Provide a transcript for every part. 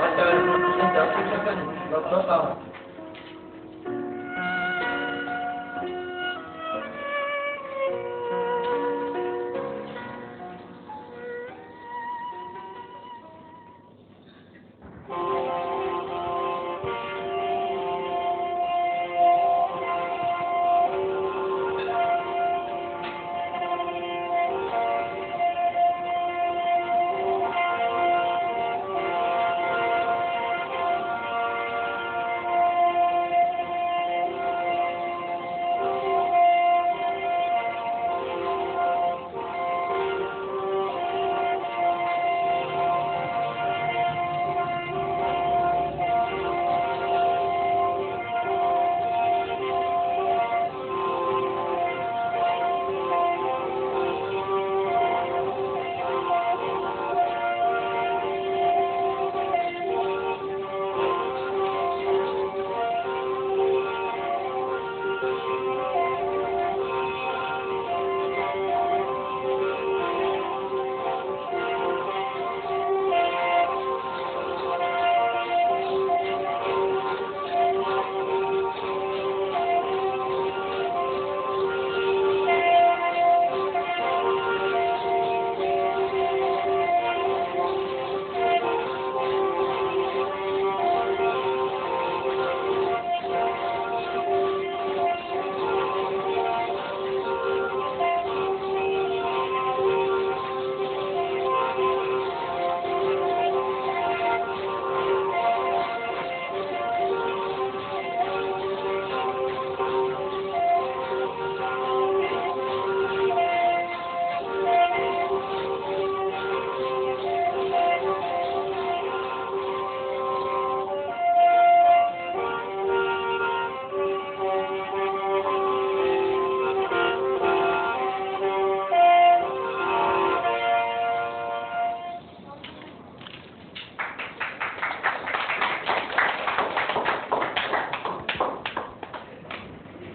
Thov caw nej cov tub tshaj keej los txhawb tau.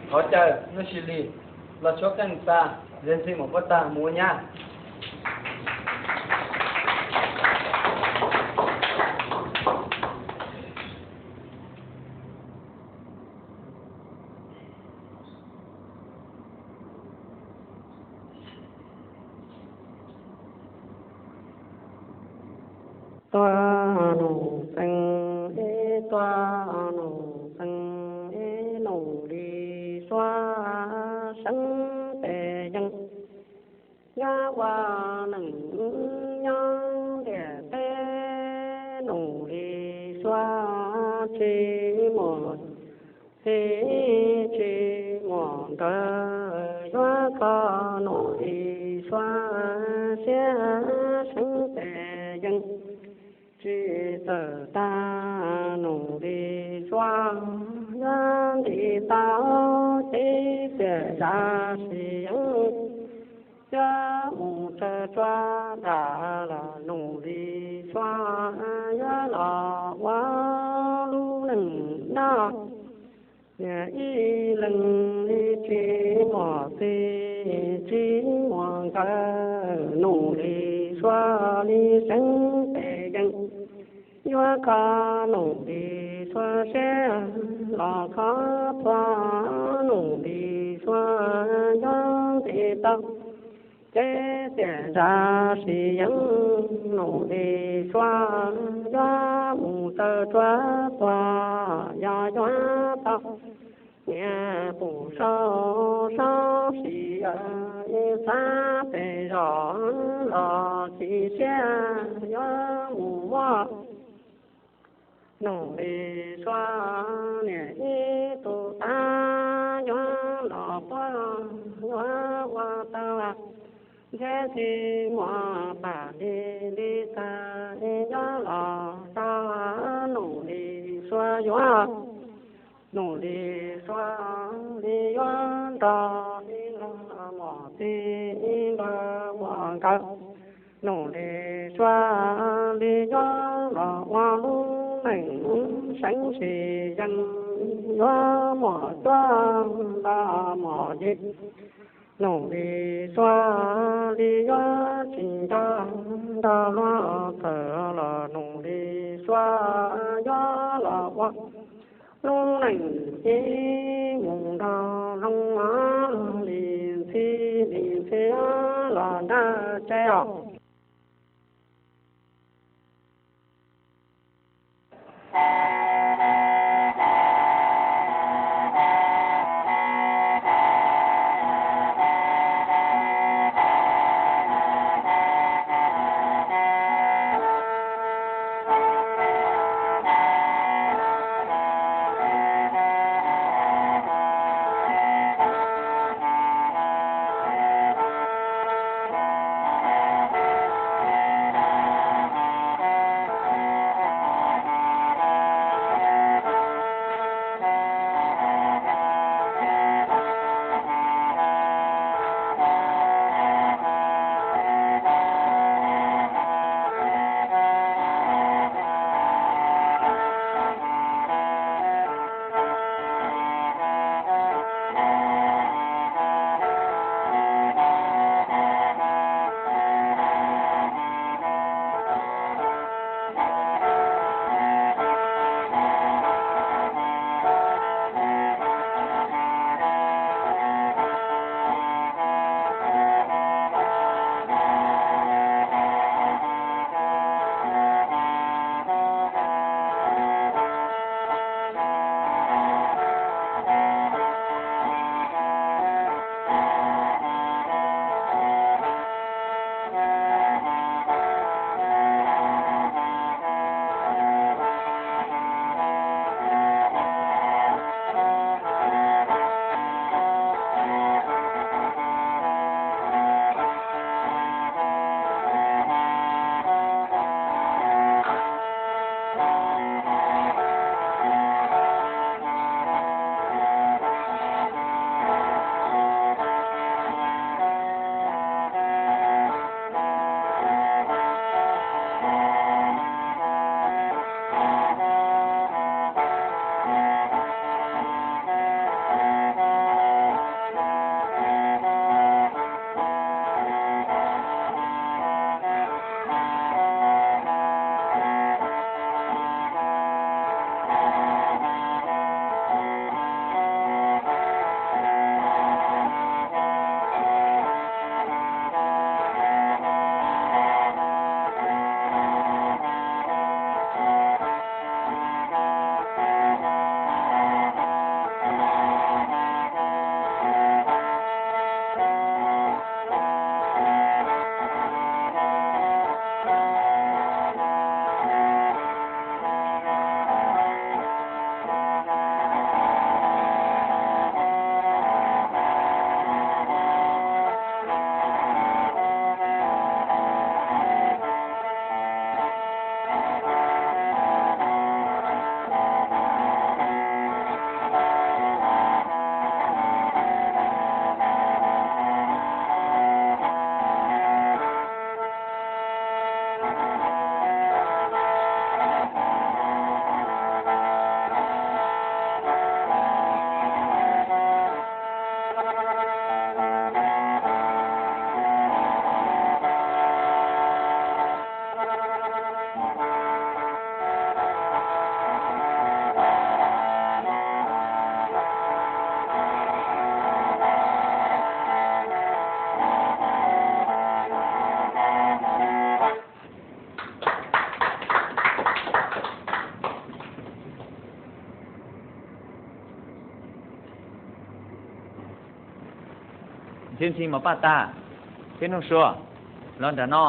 Thov caw Nuj Sis Lis los tshuab qeej tas, Zes Ntxhi Muam Pov Tag mus ua nyab. Tuaj Nus Xees, ib tuaj Nus Xees, ib Nus Lis Suav seeb tes yees. Nyob ua neej nyob ntiaj teb, Nus Lis Suav tsis muaj txiv tsis muaj nkawm, yuav kho Nus Lis Suav siab seeb tes yees. Tsis txawj tag Nus Lis Suav yuav nti tau txiv txiaj zam sis yees. Yuav mus tsawg tsua nram los Nus Lis Suav yuav los ua lub neej nyob. Niaj ib leeg li tsis muaj txiv tsis muaj nkawm, Nus Lis Suav li seeb tes yees. Yuav kho Nus Lis Suav siab los kho tuag, Nus Lis Suav yuav nti tau txiv txiaj zam sis yees. Nus Lis Suav yuav mus tsawg tsua tuag, yog yuav tau niam pum saud saud sis, ib txhab pes zos los tsis siab yuav mus muab. Nus Lis Suav niam ib tug tag yuav los puag yuav ua tau, Zes Ntxhi Muam Pov Tag li li tag yuav los tau, Nus Lis Suav yuav, Nus Lis Suav li yuav nrog ib los muaj txiv ib los muaj nkawm. Nus Lis Suav li yuav los ua lub neej seeb sis yees, yuav muaj cuab nto muaj yim. Nus Lis Suav li yuav tsis nco nrog luag txawm los, Nus Lis Suav Ib mus nrog zoo li ntxhi li ntxhi los nrog tsev os. Ntxhi Ntxhi Mos Paj tas, thiab Nuj Sua, los nram no.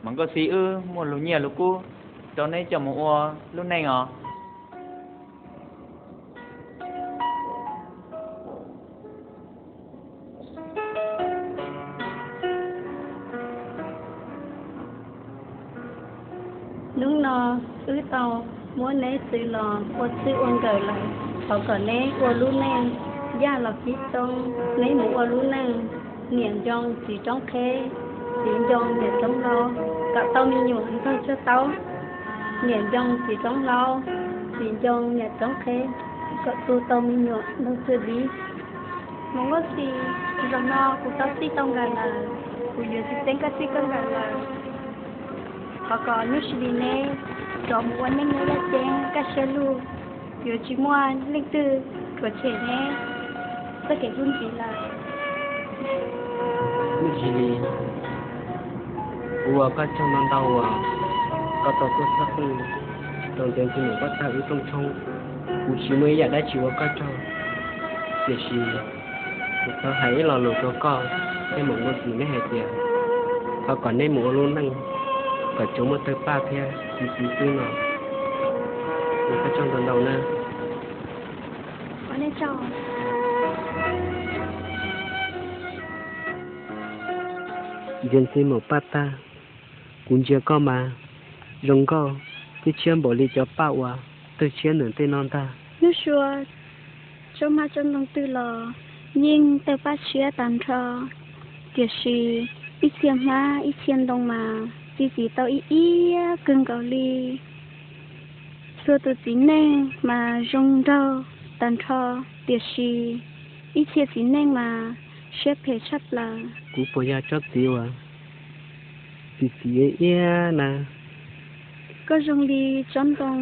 Mas Nkauj Xis wb muaj lus nyiaj lus kub rau neb coj mus ua lub neej os. Hnub no wb tau muab neb txwv los ua txij ua nkawm lawm, thov kom neb ua lub neej yaj los kib txoob, neb mus ua lub neej niam ncoo txiv roob qheb, txiv ncoo niam roob hlau, kom tau me nyuam nraug tsawg tau. Niam ncoo txiv roob hlau, txiv ncoo niam roob qheb, kom tu tau me nyuam nraug tsawg div. Mus Nkauj Xis, zaum no kuv tau txij tau nkawm lawm, kuv yuav tsis txeeb koj txij koj nkawm lawm. Thov kom lub sij hawm neb rov mus ua neej nyob yaj ceeb kaj siab lug. yuav tsis muaj leej twg rhuav tshem neb txoj kev hlub ntxiv lawm. Ntxhi Lis, kuv ua koj tsaug ntau ntau uas koj tau tuaj txhawb phooj ywg rau ntxeev ntxwg Maum Paj Tag wb rooj tshoob. Kuv tsis muaj ib yam dab tsi ua koj tsaug, tiam sis kuv thov hais ib lo lus rau koj thiab Maum Nuj Txwm neb hais tias thov kom neb mus ua lub neej kom tsuas muaj Tawg Paj thiab Txiv Txiv xwb no. Ua koj tsaug ntau ntau na. Ntxeev ntxwg Maum Paj Tag, kuv ntsia koj mas zoo nkauj thiab tshiab npaum li cov paj uas tawg tshiab ntawm tej no ntag. Hnub sua tsob hmab tsob ntoo twg los yeej tawg paj tshiab tag nrho, tiam sis ib txhia hmab ib txhia ntoo mas txi txiv tau ib iab kawg nkaus li. Txhua tus txiv neej mas zoo nraug tag nrho, tiam sis ib txhia txiv neej mas siab phem tshaj plaws. Kuv puas yog tsob txiv uas txi txiv iab iab na? Koj zoo li tsob ntoo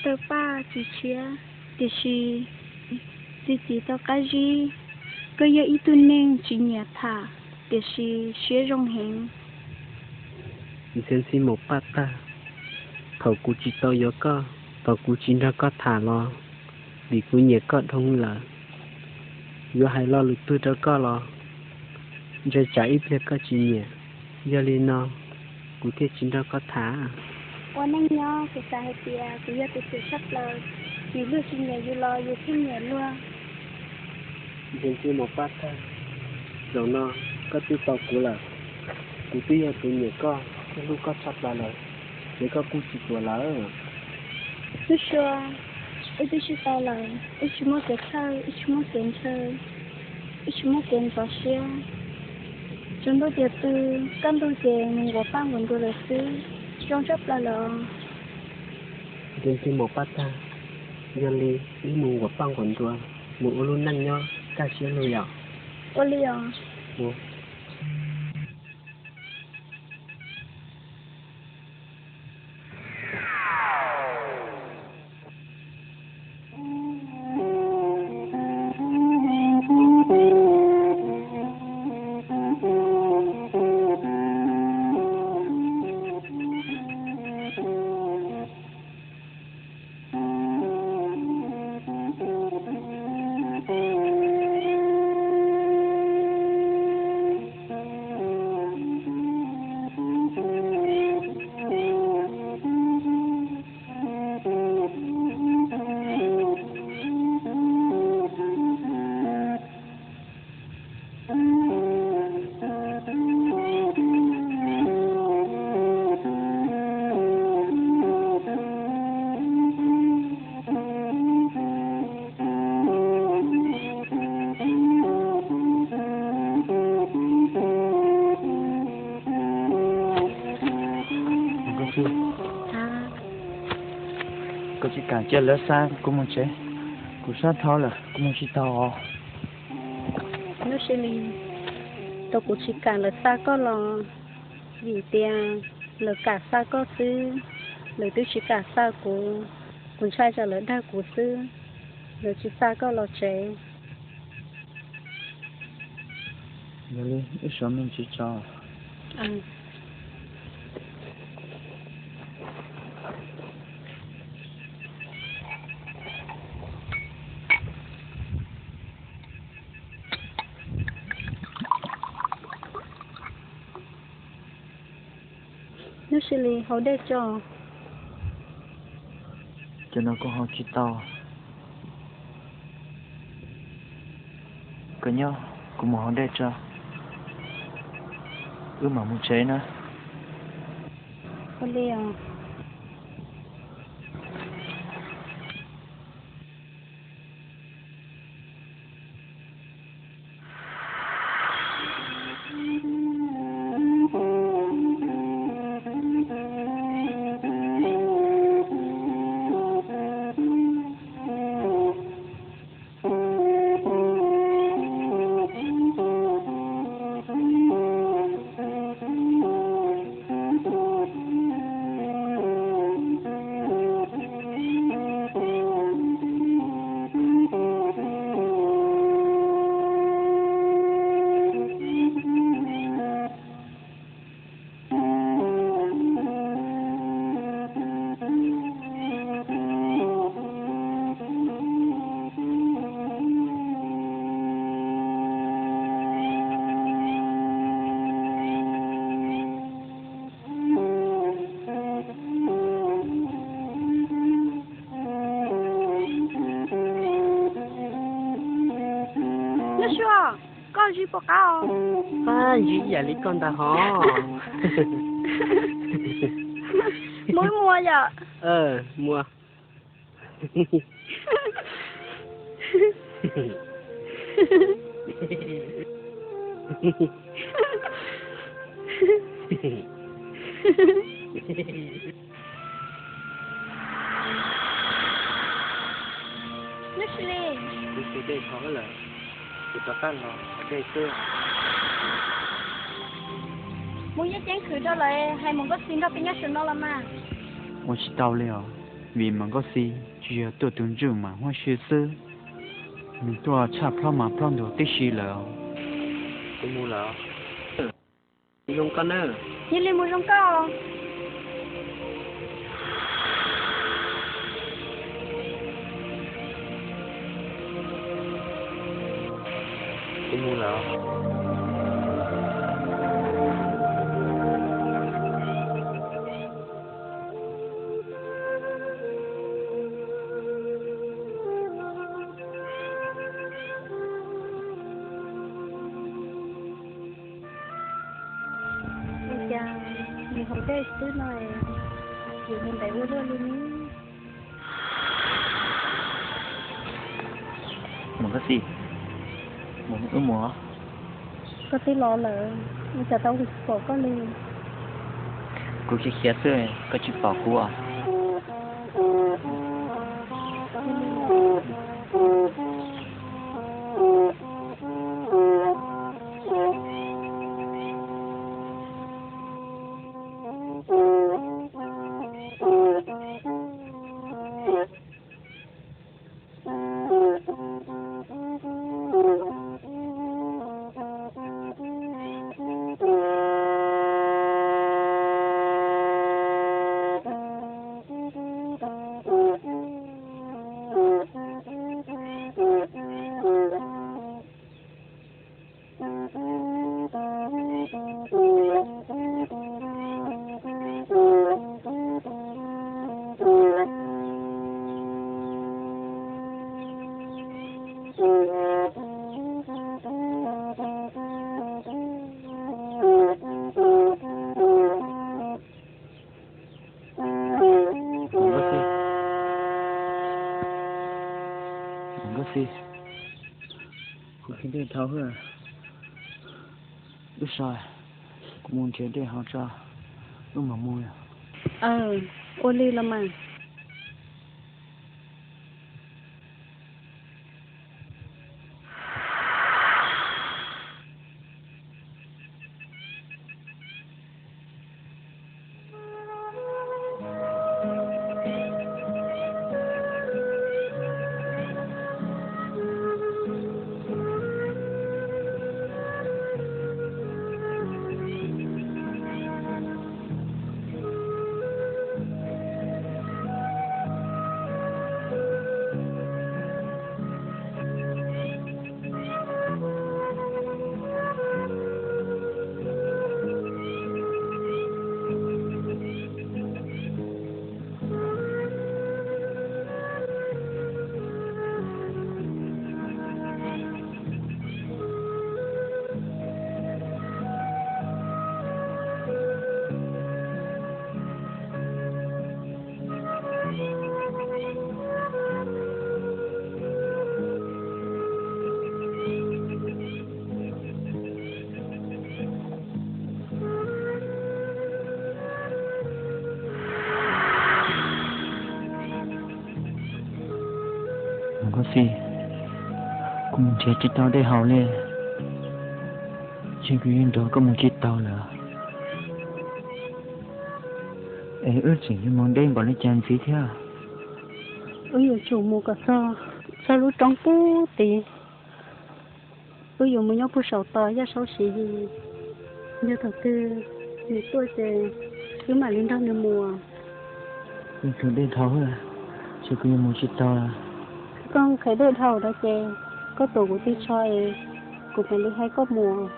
tawg paj txi tshiab, tiam sis txi txiv tau qab zib. Koj yog ib tug neeg tsis nyiam tham, tiam sis siab zoo heev. Ntxeev ntxwg Maum Paj Tag, thaum kuv tsis tau yuav koj, thaum kuv tsis nrog koj tham los vim kuv nyiam koj dhau lawm. Yuav hais lo lus twg rau koj los ntshai tsam ib pliag koj tsis nyiam, yog li no kuv thiaj tsis nrog koj tham. Ua neej nyob kuv xav hais tias kuv yog tus phem tshaj plaws, vim luag tsis nyiam yus los yus thiaj nyiam luag. Ntxeev ntxwg Maum Paj Tag, zaum no koj twb tau kuv lawm, kuv twb yog tus nyiam koj thiab hlub koj tshaj plaws lawm, ces koj kuj tsis tuav lawm. Hnub sua wb twb sib tau lawm, wb tsis muaj kev thawj, wb tsis muaj kev ntshaw, wb tsis muaj kev ntxhov siab. Tsaus ntuj tias pw, kaj ntug ces mus nquas paj nquas nruas lawm xwb, zoo tshaj plaws lawm. Ntxeev ntxwg Maum Paj Tag, yog li wb mus nquas paj nquas nruas, mus ua lub neej nyob kaj siab lug yom? Ua li os. Koj tsis kam cia lawv xa kuv mus tsev, kuv sab dhau lawm kuv mus tsis tau os. Nuj Sis Lis, tau kuv tsis kam lawv xa koj los vim tias lawv kam xa koj xwb, lawv twb tsis kam xa kuv. Kuv ntshai tsam lawv dag kuv xwb, lawv tsis xa koj los tsev. Yog li wb sawv me ntsis tso. Nuj Sis Lis, haus dej tso. Cov no kuv haus tsis tau. Koj nyob, kuv mus haus dej tso, wb mam mus tsev na. Ua li os. Zib puas qab os? Pab ntsib yam li koj ntag hov. Muab muag yom? Muag. Neb sim li. Kuv tus dej dhau lawm, kuv rov qab los haus dej xwb. Mus yeej ceeb khwv rau lawv hais Mus Nkauj Xis nrog peb nyob saum no los mas. Ua tsis tau li os, vim Mus Nkauj Xis tsis yog tuaj tus ntsuj mas huab si xwb, nws tuaj tshaj plhob mas plhob ntuag tib si lawm. Kuv mus lawm. Zoo koj na. Yog li mus zoo koj. Kuv mus lawm. Ua cas nws haus dej xwb no, yuav mus ntev ua luaj li ne? Mus Nkauj Xis, mus wb mus. Koj twb los lawm, ua cas tau kuv tsis pom koj li? Kuv khiav khiav xwb, koj tsis pom kuv os. Nkauj Xis, kuv khiav dej dhau lawm, wb so, kuv mus nrhiav dej haus tso, wb mam mus. Ua li los mas. Nkauj Xis, kuv mus nrhiav tsis tau dej haus li, ces kuv yeej nrog koj mus tsis tau lawm. Es wb tseem yuav mus deb npaum li cas ntxiv thiab? Wb yuav tsum mus kom txog, txog lub roob pub tid. Wb yuav mus nyob puag saum toj Yaj Saub Siv Yis. Yog thaum twg nws tuaj ces wb mam li nrog nws mus. Kuv tus dej dhau, ces kuv yuav mus tsis tau. Koj khaws dej dhau no ces koj tuav kuv tig tsho es kuv mam li hais koj mus.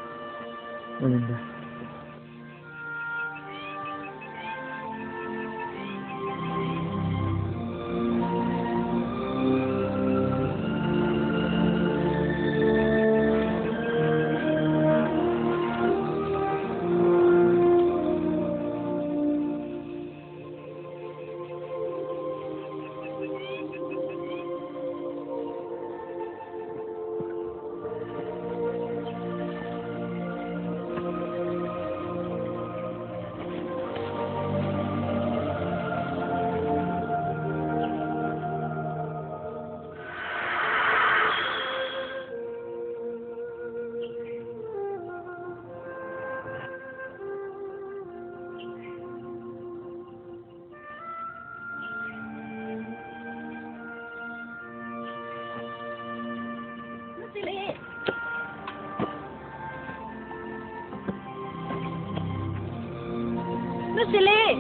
Xis Lis.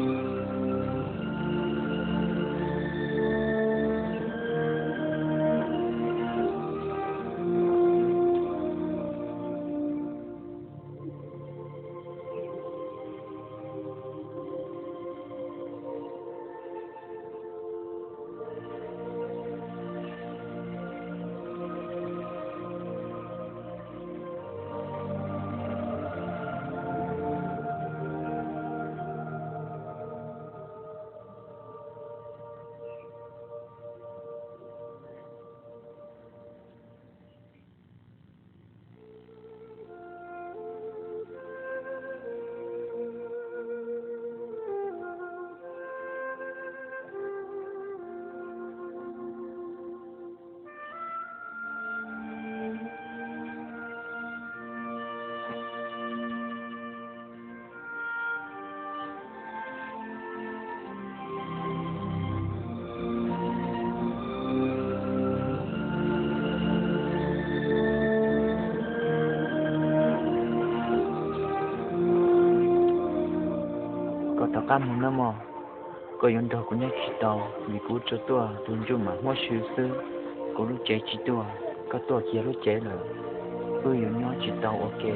Koj rov qab mus nawb mog, koj yuav nrog kuv nyob tsis tau, vim kuv tsuas tuaj tu ntsej muag hmoob xwb, kuv lub tsev tsis tuaj, koj tuaj kiag lub tsev lawm, wb yuav nyob tsis tau ua ke.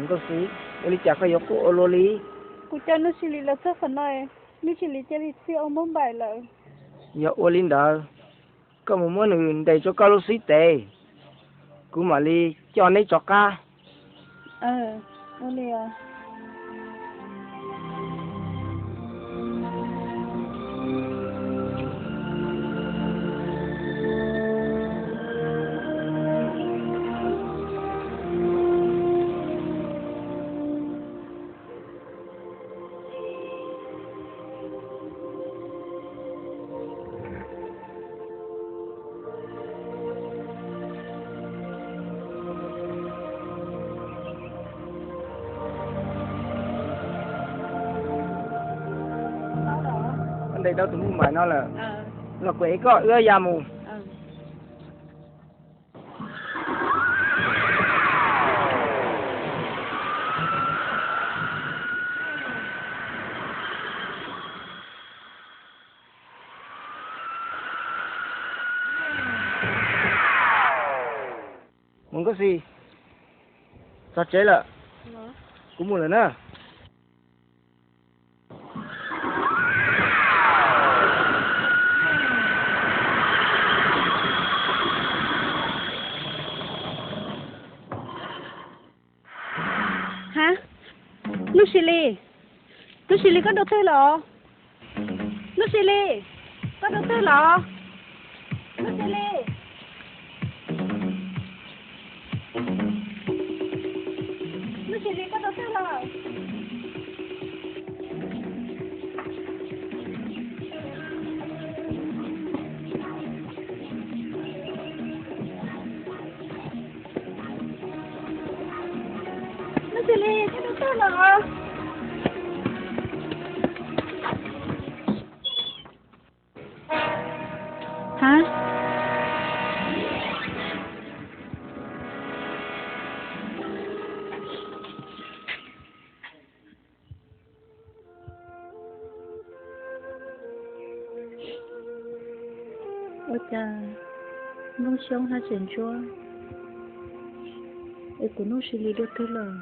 Nkauj Xis, ua li cas koj yuav quaj ua luaj li? Kuv coj Nuj Xis Lis los txog qhov no, Nuj Xis Lis cia li txia ua mob npaim lawm. Yog ua li ntawd, koj mus muab nws ntes rau koj lub xib tes, kuv mam li coj neb rov qab. Koj ntes tau tus mob npaim no lawm, los kuv ev koj wb ya mus. Mus Nkauj Xis, txog tsev lawm, kuv mus lawm na. Ha, Nuj Xis Lis, Nuj Xis Lis koj dua twg los? Nuj Xis Lis, koj dua twg los? Nuj Xis Lis, Nuj Xis Lis koj dua twg los? Nuj Xis Lis, koj dua twg los? Ha, ua cas Nuj Xyoob haj tseem ntsuab, es kuv Nuj Xis Lis dua twg lawm?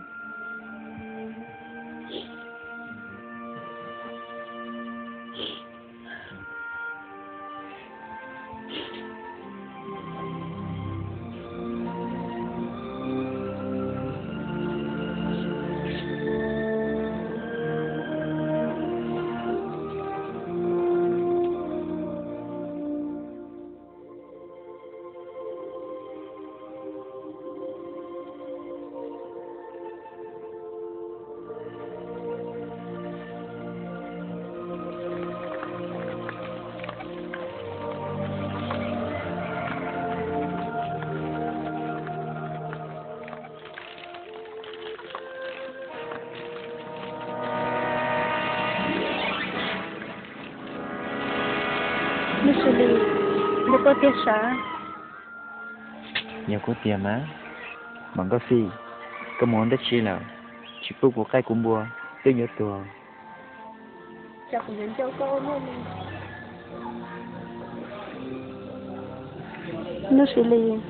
Lis, yog koj tiag sav? Yog kuv tiag mas. Mas Nkauj Xis, koj mus ua dab tsi lawm? Tsis pub kuv qaij kuv npua, twb yuav tuag. Nuj Lis,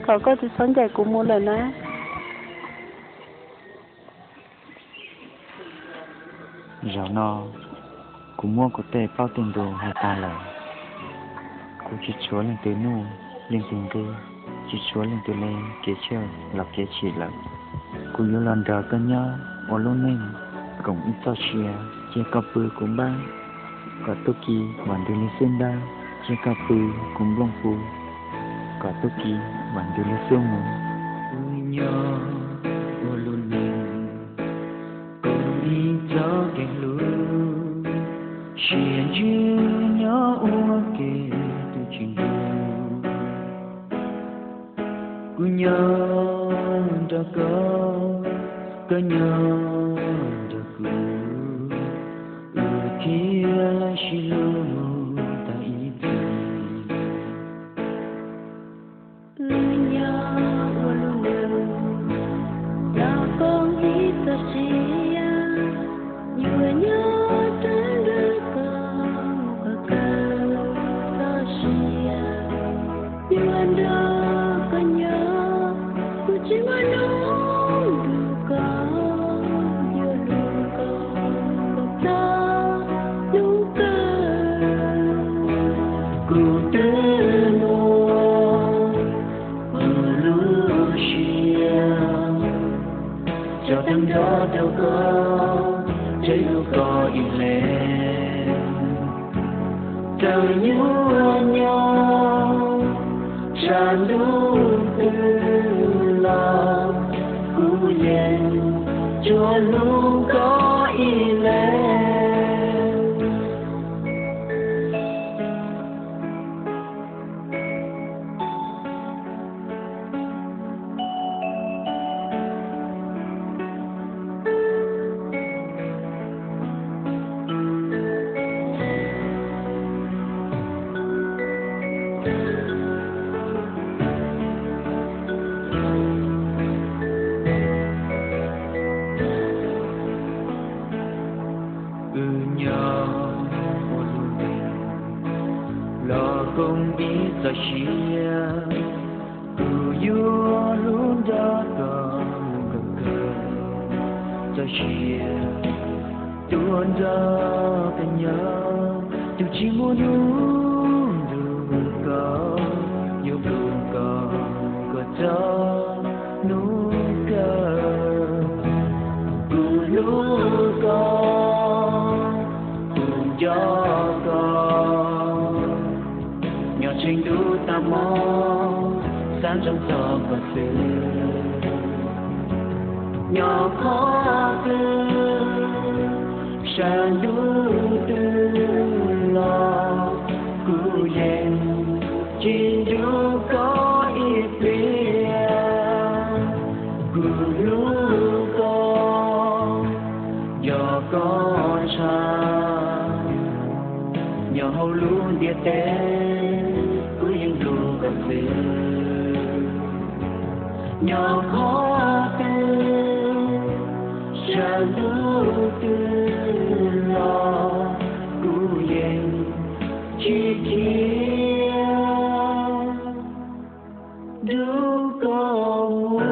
thov koj tsis txhob ncaim kuv mus lawm na. Zaum no kuv muab kuv tej plaub tej ntug hais tag lawm. Kuv tsis tshuav leej twg nuj leej twg nqi, tsis tshuav leej twg li kev tshiab los kev chim lawm. Kuv yuav los nrog koj nyob ua lub neej koom ib txoj sia, cia koj pw kuv npab, kom tub ki vam ntws li xub ntab, cia koj pw kuv nplooj pu, kom tub ki vam ntws li xub mus. Kuv nyob ua lub neej koom ib txoj kev hlub, sia ntsws nyob ua ke tus tsis ntuj. Kuv nyob nrog koj, koj nyob nrog kuv, wb thiaj li sib hlub mus tag ib txhis. Wb nyob ua lub neej los koom ib txoj sia, yuav nyob rau nrog koj mus kom kawg txoj sia. Yuav nrog koj nyob, kuv tsis muaj hnub nrug koj, yuav hlub koj kom txog hnub kawg. Kuv twb muab kuv lub siab tso tag nrho rau koj, tseg hlub koj ib leeg. Txawm yuav nyob sab ntuj twg los, kuv yeej tsuas hlub koj ib leeg. Wb nyob ua lub neej los koom ib txoj sia, kuv yuav hlub nrog koj mus kom kawg txoj sia. Tuaj nrog koj nyob, tus tsis muaj hnub nrug koj, yuav hlub koj kom txog hnub kawg. Kuv hlub koj, kuv nco koj, nyob tsev ntuj tag hmo, xav ntsoov txog koj xwb. Nyob qhov twg, sab ntuj twg los, kuv yeej tsis nrug koj ib pliag. Kuv hlub koj, nco koj tshaj, nyob hauv lub ntiaj teb, kuv yeej hlub koj xwb. Nyob qhov twg, sab ntuj twg los, kuv yeej tsis khiav nrug koj mus.